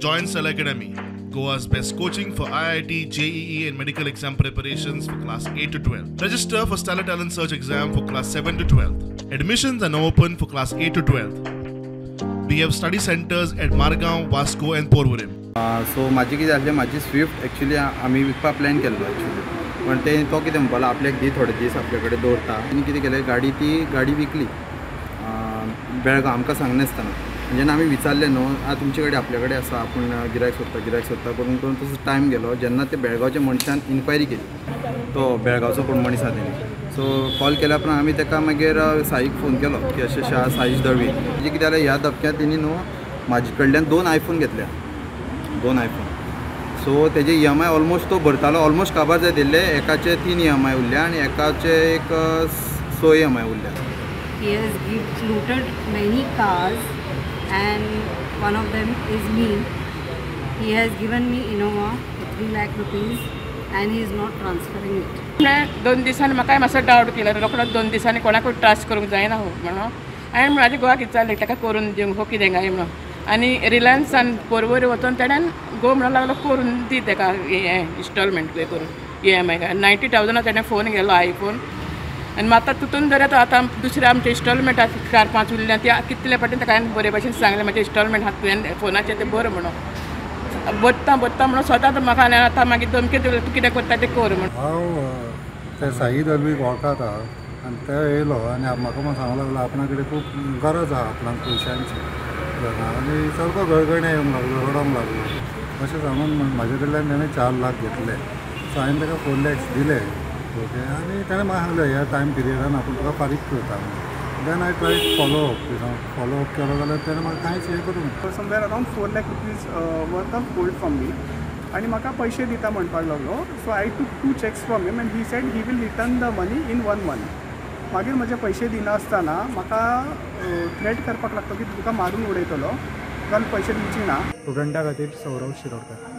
Join Stellar Academy, Goa's best coaching for IIT, JEE and medical exam preparations for class 8 to 12. Register for Stellar Talent Search exam for class 7 to 12. Admissions are now open for class 8 to 12. We have study centers at Margao, Vasco and Porvorim. So म्हाजी कितें जालें, म्हाजी Swift actually आमी विकपाक plan केल्लो actually, पण ते तो कितें म्हणपाक आपल्याक दी थोडे दीस आपले कडेन दवरता. आनी कितें केलें, गाडी ती गाडी विकली बेळगांव आमकां सांगनासतना. जेन्ना आमी विचारलें न्हू, आं तुमचे कडेन आपल्या कडेन आसा, आपूण गिरायक सोदता गिरायक सोदता करून करून तसो टायम गेलो. जेन्ना ते बेळगांवच्या मनशान इन्क्वायरी केली, तो बेळगांवचो कोण मनीस आसा तेणी, सो कॉल केल्या उपरांत आमी ताका मागीर साईक फोन केलो की अशें अशें आसा, साईश दळवी. म्हणजे कितें जालें, ह्या धपक्यांत तेणी न्हू म्हाजे कडल्यान 2 आयफोन घेतल्या, 2 आयफोन. सो तेजे EMI almost तो भरतालो, ऑलमोस्ट काबार जायत येयल्ले. एकाचे 3 EMI उरल्या आनी एकाचे एक 6 EMI उरल्या. He has looted many cars and one of them is me. He has given me Innova for 3 lakh rupees and he is not transferring it. 2 दिसांनी म्हाका मातसो डावट केलो, रोखडोच 2 दिसांनी कोणाकूय ट्रस्ट करूंक जायना हो म्हणून हांवें म्हाज्या घोवाक विचारलें ताका करून दिवंक हो कितें काय म्हणून. आनी रिलायन्सान पोरवरी वचून तेणेन घोव म्हणूंक लागलो करून दी ताका हें इन्स्टॉलमेंट करून EMI. 90,000 तेणें फोन गेलो आयफोन. आनी आतां तितून जर आतां दुसरे आमचे इन्स्टॉलमेंट 4-5 उरल्या ती कितले फावटी ताका हांवें बरे भशेन सांगलें म्हाजें इन्स्टॉलमेंट आहा तुवें फोनाचेर तें बरें म्हणून बत्ता बत्ता म्हणून स्वताच म्हाका आनी आतां मागीर धमकी दिली तूं कितें करता तें कर म्हणून. हांव ते साई दलवीक वळखता आनी ते येयलो आनी म्हाका म्हण सांगूंक लागलो आपणा कडेन खूब गरज आहा आपणाक पयशांची, आनी सारको गळगणे येवंक लागलो, रडोंक लागलो. अशें सांगून म्हाजे कडल्यान तेणें 4 लाख घेतले. सो हांवें ताका 4 lakhs दिले. ओके, आनी तेणें म्हाका सांगलें ह्या टायम पिरियडान आपूण तुका फारीक करता. Then I try follow up, you know follow up केलो जाल्यार तेणें म्हाका कांयच हें करूंक ना. Somewhere around 4 lakh rupees worth of gold from me आनी म्हाका पयशे दिता म्हणपाक लागलो. So I took 2 cheques from him and he said he will return the money in 1 month. मागीर म्हजे पयशे दिनासतना म्हाका थ्रेट करपाक लागलो की तुका मारून उडयतलो, तुका पयशे दिवची ना. स्टुडंटा खातीर सौरव शिरोडकर.